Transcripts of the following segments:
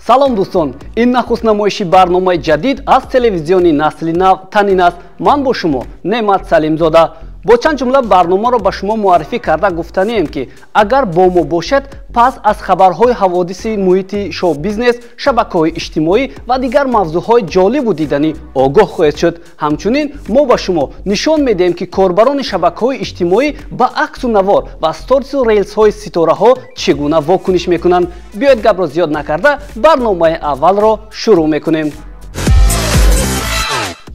Салом дӯстон, ин нахуст намоиши барномаи ҷадид аз телевизиони Насли Нав Танин аст. Ман бо шумо Неъмат Салимзода. Бо чанд ҷумла барномаро ба шумо муаррифӣ карда гуфтанием, ки агар бо мо бошед, пас аз хабарҳои ҳаводиси муҳити шоу-бизнес, шабакаҳои иҷтимоӣ ва дигар мавзӯъҳои ҷолибу диданӣ огоҳ хоҳед шуд. Ҳамчунин мо ба шумо нишон медиҳем, ки корбарони шабакаҳои иҷтимоӣ ба аксу навор ва сторису релсҳои ситораҳо чӣ гуна вокуниш мекунанд. Биёед, гапро зиёд накарда, барномаи аввалро шурӯъ мекунем.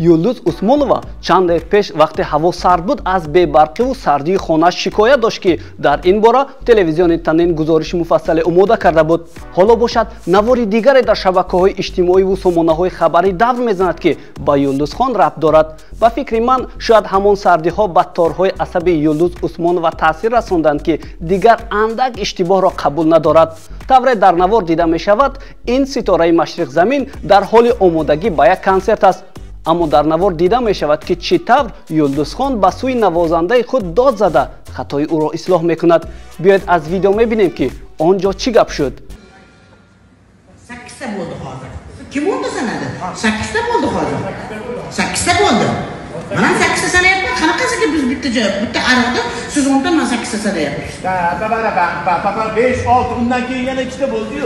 Юлдуз Усмонова чанде пеш, вақте ҳаво сард буд, аз бебарқиву сардии хона шикоят дошт, ки дар ин бора телевизиони Танин гузориши муфассале омода карда буд. Ҳоло бошад, навори дигаре дар шабакаҳои иҷтимоиву сомонаҳои хабарӣ давр мезанад, ки ба Юлдузхон рабт дорад. Ба фикри ман, шояд ҳамон сардиҳо ба торҳои асаби Юлдуз Усмонова таъсир расонданд, ки дигар андак иштибоҳро қабул надорад. Тавре дар навор дида мешавад, ин ситораи машриқзамин дар ҳоли омодагӣ ба як консерт аст. Аммо дар навор дида мешавад, ки чӣ тавр Юлдузхон ба сӯи навозандаи худ дод зада, хатои ӯро ислоҳ мекунад. Биёед, аз видео мебинем, ки он ҷо чӣ гап шуд. Sakkizta bo'ldi hozir. Kim o'nta sanadi? Sakkizta bo'ldi hozir. Sakkizta bo'ldi. Man ham sakkizta sanayapman. Qanaqasiga biz bitta joy, bitta ariqda siz 10 ta, man sakkizta sanayapmiz. Pa pa pa pa pa pa, 5, 6, undan keyin yana ikkita bo'ldi-yu.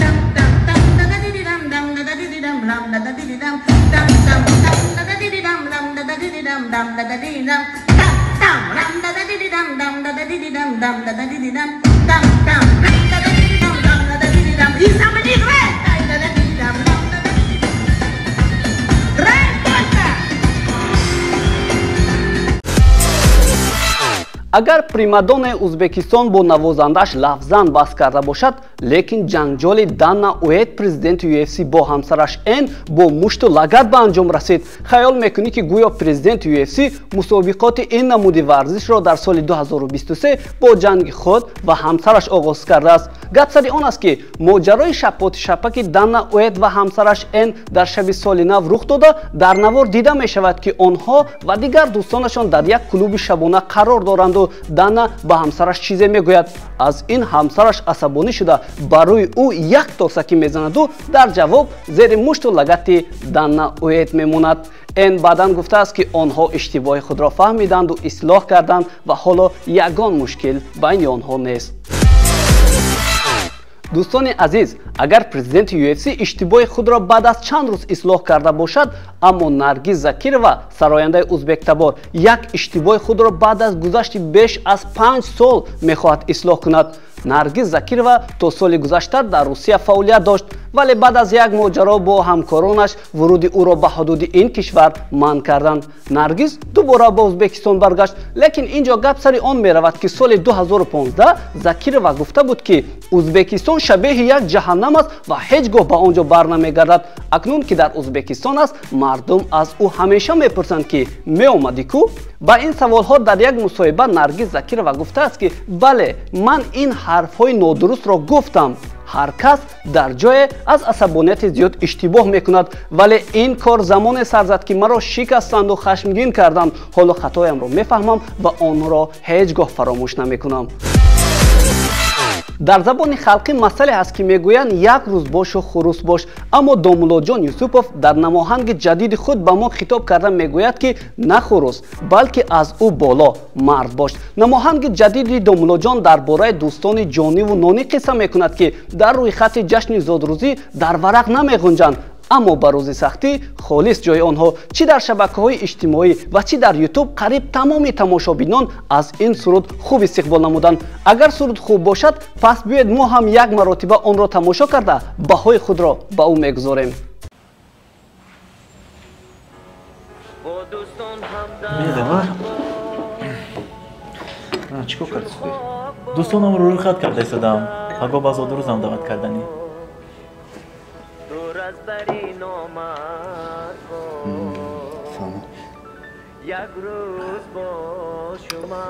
Tam tam tam da da di di dam dam da da di di dam lam da da di di dam tam tam tam da da di di dam lam da da di di dam dam da da di di dam tam tam ram da da di di dam dam da da di di dam dam da da di di dam tam tam ram da da di di dam dam da da di di dam. Somebody red da da di di dam dam da da di di dam red только. Агар примадоннаи Узбекистон бо навозандааш лафзан баҳс карда бошад, лекин ҷанҷоли Дана Уэйт, президенти UFC, бо ҳамсараш Эн бо мушту лагат ба анҷом расид. Хаёл мекунӣ, ки гӯё президенти UFC мусобиқоти ин намуди варзишро дар соли 2023 бо ҷанги худ ва ҳамсараш оғоз кардааст. Гап сари он аст, ки моҷарои шапоти-шапаки Дана Уэйт ва ҳамсараш Эн дар шаби соли нав рух дода, дар навор дида мешавад, ки онҳо ва дигар дӯстонашон дар як клуби шабона қарор доранду Дана ба ҳамсараш чизе мегӯяд. Аз ин ҳамсараш асабонӣ шуда, ба рӯи ӯ як торсакӣ мезанаду дар ҷавоб зери мушту лагати Дана Уэйт мемонад. Эн баъдан гуфтааст, ки онҳо иштибоҳи худро фаҳмиданду ислоҳ карданд ва ҳоло ягон мушкил байни онҳо нест. Дӯстони азиз, агар президенти UFC иштибоҳи худро баъд аз чанд рӯз ислоҳ карда бошад, аммо Наргиз Закирова, сарояндаи узбектабор, як иштибоҳи худро баъд аз гузашти беш аз 5 сол мехоҳад ислоҳ кунад. Наргиз Закирова то соли гузашта дар Русия фаъолият дошт, вале баъд аз як моҷаро бо ҳамкоронаш вуруди ӯро ба ҳудуди ин кишвар манъ карданд. Наргиз дубора ба Ӯзбекистон баргашт, лекин ин ҷо гап сари он меравад, ки соли 2015 Закирова гуфта буд, ки Ӯзбекистон шабеҳи як ҷаҳаннам аст ва ҳеҷ гоҳ ба он ҷо барнамегардад. Акнун ки дар Ӯзбекистон аст, мардум аз ӯ ҳамеша мепурсанд, ки меомадӣ ку? Ба ин саволҳо дар як мусоҳиба Наргиз Закирова гуфтааст, ки бале, ман ин ҳарфҳои нодурустро гуфтам. Ҳар кас дар ҷое аз асабонияти зиёд иштибоҳ мекунад, вале ин кор замоне сар зад, ки маро шикастанду хашмгин карданд. Ҳоло хатоямро мефаҳмам ва онро ҳеҷ гоҳ фаромӯш намекунам. Дар забони халқӣ масъале ҳаст, ки мегӯянд: як рӯз бошу хурус бош. Аммо Домуллоҷон Юсупов дар намоҳанги ҷадиди худ ба мо хитоб карда мегӯяд, ки на хурус, балки аз ӯ боло мард бош. Намоҳанги ҷадиди Домуллоҷон дар бораи дӯстони ҷониву нонӣ қисса мекунад, ки дар рӯйхати ҷашни зодрӯзӣ дар варақ намеғунҷанд, аммо ба рӯзи сахтӣ холис ҷои онҳо. Чӣ дар шабакаҳои иҷтимоӣ ва чӣ дар Ютуб қариб тамоми тамошобинон аз ин суруд хуб истиқбол намуданд. Агар суруд хуб бошад, пас биёед, мо ҳам як маротиба онро тамошо карда, баҳои худро ба ӯ мегузорем. Медавар. Чӣ кор кардӣ? Дӯстонамро рӯйхат карда истодам. Паго ба зодрӯзам даъват карданӣ. Фаҳмам.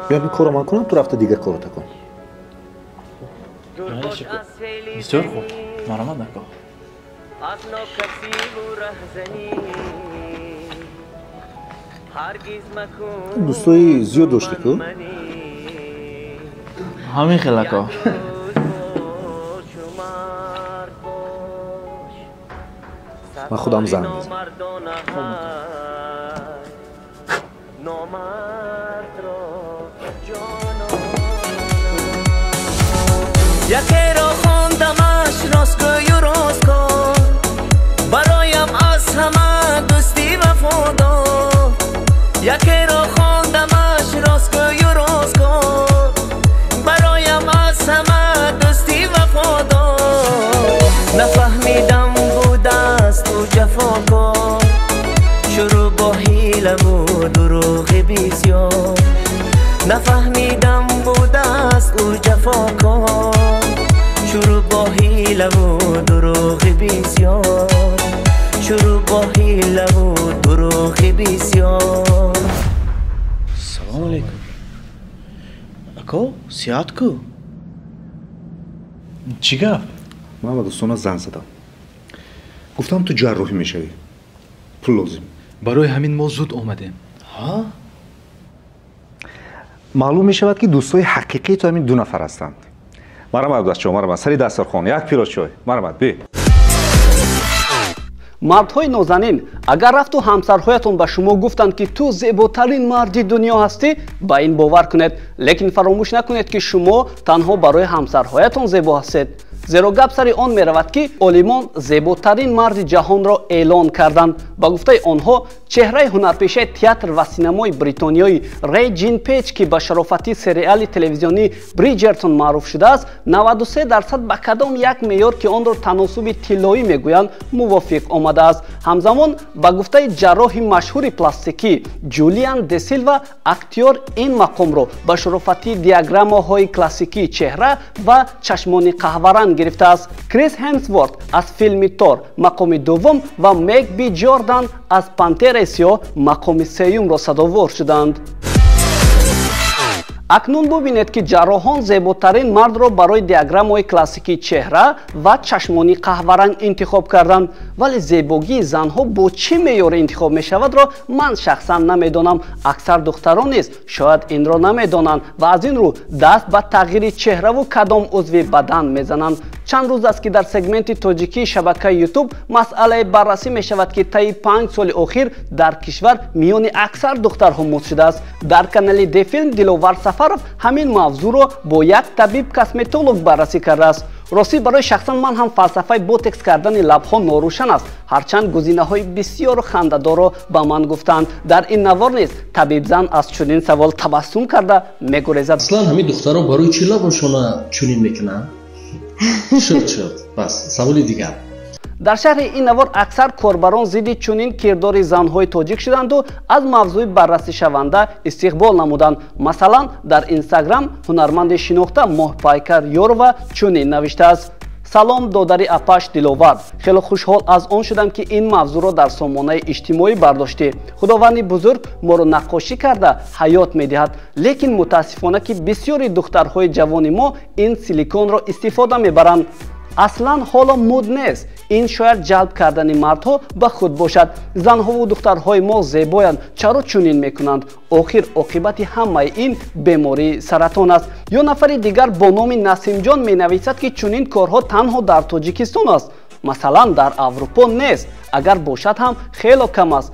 Биё, ин корро ман кунам, ту рафта дигар кората кун. Бисёр хуб, марҳамат, ако. Аз нокасиву раҳзанӣ ҳаргиз макун. Дӯстои зиёд доштӣ ку? Ҳамин хел, ако. Рӯз бошу, мард бош. Ман худам занг мезанам. Якеро хондамаш ростгӯю росткор, бароям аз ҳама дӯсти вафодор. Якеро хондамаш ростгӯю росткор, бароям аз ҳама дӯсти вафодор. Нафаҳмидам будааст ӯ ҷафокор, шурӯъ бо ҳилаву дурӯғи бисёр. Нафаҳмидам будааст ӯ ҷафокор, шурӯъ бо ҳилаву дурӯғи бисёр. Шурӯъ бо ҳилаву дурӯғи бисёр. Салому алейкум. Ако, сиҳат ку? Чӣ гап? Ман ба дӯстона занг задам. Гуфтам ту ҷарроҳӣ мешавӣ. Пул лозим. Барои ҳамин мо зуд омадем. Ҳа? Маълум мешавад, ки дӯстои ҳақиқии ту ҳамин ду нафар ҳастанд. Марамад, бачаҳо, марамад, сари дастархон, як пиёла чой. Марамад, би. Мардҳои нозанин, агар рафту ҳамсарҳоятон ба шумо гуфтанд, ки ту зеботарин марди дунё ҳастӣ, ба ин бовар кунед, лекин фаромӯш накунед, ки шумо танҳо барои ҳамсарҳоятон зебо ҳастед. Зеро гап сари он меравад, ки олимон зеботарин марди ҷаҳонро эълон карданд. Ба гуфтаи онҳо, чеҳраи ҳунарпешаи театр ва синамои бритониёи Рей Ҷин Пейҷ, ки ба шарофати сериали телевизионии Бриҷертон маъруф шудааст, 93% ба кадом як меъёр, ки онро таносуби тиллоӣ мегӯянд, мувофиқ омадааст. Ҳамзамон, ба гуфтаи ҷарроҳи машҳури пластикӣ Ҷулиан де Силва, актёр ин мақомро ба шарофати диаграммаҳои классикии чеҳра ва чашмони қаҳваранг гирифтааст. Крис Ҳемсворт аз филми Тор мақоми дуввум ва Мек Би Ҷордан аз Пантераи сиёҳ мақоми сеюмро сазовор шуданд. Акнун бубинед, ки ҷарроҳон зеботарин мардро барои диаграммаҳои классикии чеҳра ва чашмони қаҳваранг интихоб карданд. Вале зебогии занҳо бо чӣ меъёре интихоб мешавадро ман шахсан намедонам. Аксар духтарон низ шояд инро намедонанд ва аз ин рӯ даст ба тағйири чеҳраву кадом узви бадан мезананд. Чанд рӯз аст, ки дар сегменти тоҷикии шабакаи Ютуб масъалае баррасӣ мешавад, ки таи 5 соли охир дар кишвар миёни аксар духтарҳо муд шудааст. Дар канали Дефилм Диловар Сафаров ҳамин мавзӯъро бо як табиб косметолог баррасӣ кардааст. Ростӣ, барои шахсан ман ҳам фалсафаи ботекс кардани лабҳо норӯшан аст, ҳарчанд гузинаҳои бисёру хандадорро ба ман гуфтанд. Дар ин навор низ табибзан аз чунин савол табассум карда мегурезад. Аслан ҳамин духтаро барои чӣ лабошона чунин мекунанд? Шуд, шуд, бас, саволи дигар. Дар шарҳи ин навор аксар корбарон зидди чунин кирдори занҳои тоҷик шуданду аз мавзӯи баррасишаванда истиқбол намуданд. Масалан, дар Инстаграм ҳунарманди шинохта Моҳпайкар Ёрова чунин навиштааст: Салом, додари апаш Диловар, хеле хушҳол аз он шудам, ки ин мавзӯъро дар сомонаи иҷтимоӣ бардоштӣ. Худованди бузург моро наққошӣ карда ҳаёт медиҳад, лекин мутаассифона, ки бисёри духтарҳои ҷавони мо ин силиконро истифода мебаранд. Аслан ҳоло муд нест. Ин шояд ҷалб кардани мардҳо ба худ бошад. Занҳову духтарҳои мо зебоянд, чаро чунин мекунанд? Охир оқибати ҳамаи ин бемории саратон аст. Ё нафари дигар бо номи Насимҷон менависад, ки чунин корҳо танҳо дар Тоҷикистон аст, масалан, дар Аврупо нест, агар бошад ҳам хело кам аст.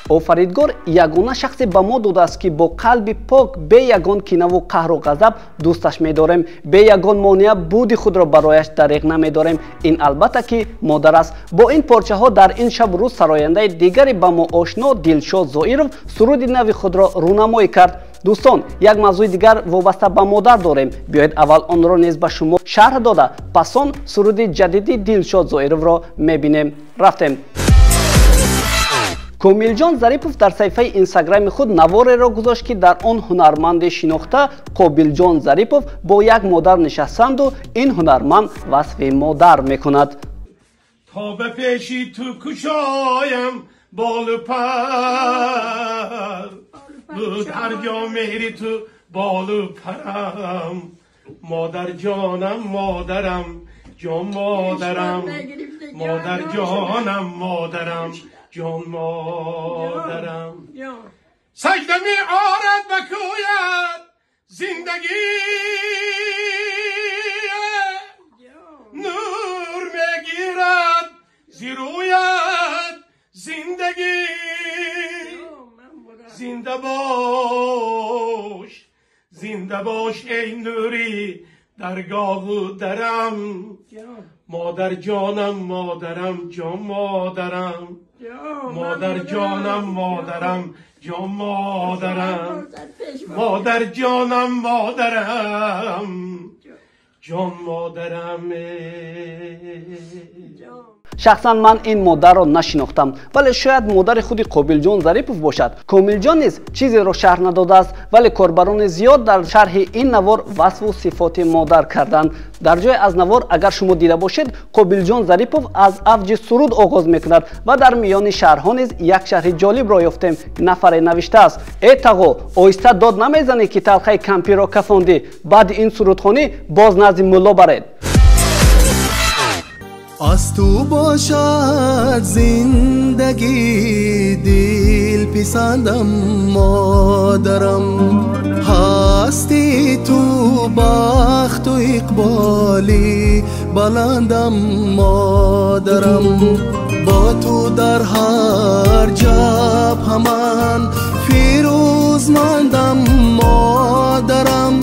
Офаридгор ягона шахсе ба мо додааст, ки бо қалби пок, бе ягон кинаву қаҳру ғазаб дӯсташ медорем, бе ягон монеа буди худро барояш дариғ намедорем. Ин албатта ки модар аст. Бо ин порчаҳо дар ин шабу рӯз сарояндаи дигаре ба мо ошно Дилшод Зоиров суруди нави худро рӯнамоӣ кард. Дӯстон, як мавзӯи дигар вобаста ба модар дорем. Биёед, аввал онро низ ба шумо шарҳ дода, пас он суруди ҷадиди Дилшод Зоировро мебинем. Рафтем. Комилҷон Зарипов дар саҳифаи инстаграми худ навореро гузошт, ки дар он ҳунарманди шинохта Қобилҷон Зарипов бо як модар нишастанду ин ҳунарманд васфи модар мекунад. То ба пеши ту кушоям болу пар, буд ҳар ҷо меҳри ту болу парам. Модарҷонам, модарам, ҷон модарам, модарҷонам, модарам, ҷон модарам. Сажда меорад ба кӯят зиндагӣ, нур мегирад Зируят зиндагӣ, зинда бош, зинда бош эй нури даргоҳу дарам, модар ҷонам, модарам, ҷон модарам, модар ҷонам, модарам, ҷон модарам, модар ҷонам, модарам, ҷон модарам. Шахсан ман ин модарро нашинохтам, вале шояд модари худи Қобилҷон Зарипов бошад. Комилҷон низ чизеро шарҳ надодааст, вале корбарони зиёд дар шарҳи ин навор васфу сифоти модар карданд. Дар ҷое аз навор агар шумо дида бошед, Қобилҷон Зарипов аз авҷи суруд оғоз мекунад ва дар миёни шарҳҳо низ як шарҳи ҷолибро ёфтем. Нафаре навиштааст: э тағо, оҳиста дод намезанӣ ки талхаи кампирро кафондӣ, баъди ин сурудхонӣ боз назди мулло баред. Аз ту бошад зиндагӣ, дил писандам модарам, ҳасти ту бахту иқболи баландам модарам, бо ту дар ҳар ҷабҳа ман фирӯзмандам модарам,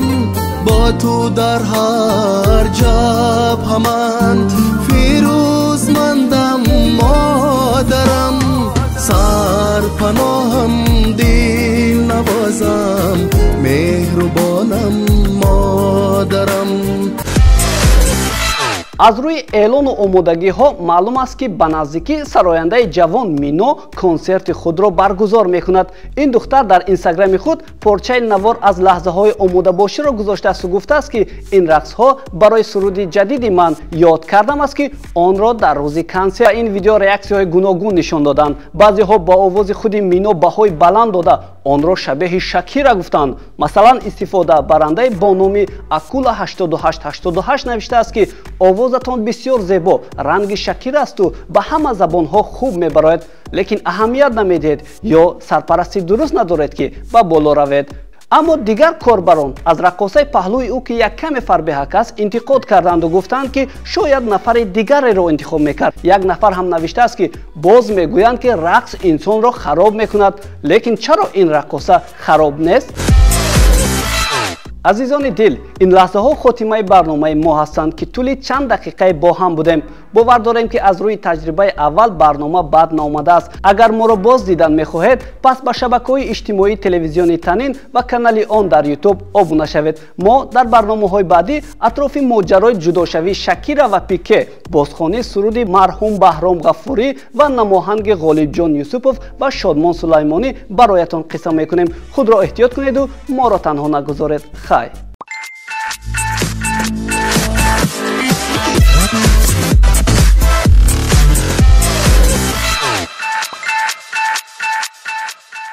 бо ту дар ҳар ҷабҳа ман фирӯзмандам модарам, сарпаноҳам, дилнавозам, меҳрубонам модарам. Аз рӯи эълону омодагиҳо маълум аст, ки ба наздикӣ сарояндаи ҷавон Мино консерти худро баргузор мекунад. Ин духтар дар инстаграми худ порчаи навор аз лаҳзаҳои омодабоширо гузоштаасту гуфтааст, ки ин рақсҳо барои суруди ҷадиди ман ёд кардам аст, ки онро дар рӯзи консерт. Ин видео реаксияҳои гуногун нишон доданд. Баъзеҳо ба овози худи Мино баҳои баланд дода, онро шабеҳи Шакира гуфтанд. Масалан, истифодабарандаи бо номи Акула 8888 навиштааст, ки овозатон бисёр зебо, ранги Шакира асту ба ҳама забонҳо хуб мебарояд, лекин аҳамият намедиҳед ё сарпарастӣ дуруст надоред, ки ба боло равед. Аммо дигар корбарон аз раққосаи паҳлӯи ӯ, ки як каме фарбеҳак аст, интиқод карданду гуфтанд, ки шояд нафари дигареро интихоб мекард. Як нафар ҳам навиштааст, ки боз мегӯянд, ки рақс инсонро хароб мекунад, лекин чаро ин раққоса хароб нест? Азизони дил, ин лаҳзаҳо хотимаи барномаи мо ҳастанд, ки тӯли чанд дақиқае бо ҳам будем. Бовар дорем, ки аз рӯи таҷрибаи аввал барнома бад наомадааст. Агар моро боз дидан мехоҳед, пас ба шабакаҳои иҷтимоии телевизиони Танин ва канали он дар Ютуб обуна шавед. Мо дар барномаҳои баъдӣ атрофи моҷарои ҷудошавии Шакира ва Пике, бозхонии суруди марҳум Баҳром Ғаффурӣ ва намоҳанги Ғолибҷон Юсупов ва Шодмон Сулаймонӣ бароятон қисса мекунем. Худро эҳтиёт кунеду моро танҳо нагузоред. Хай.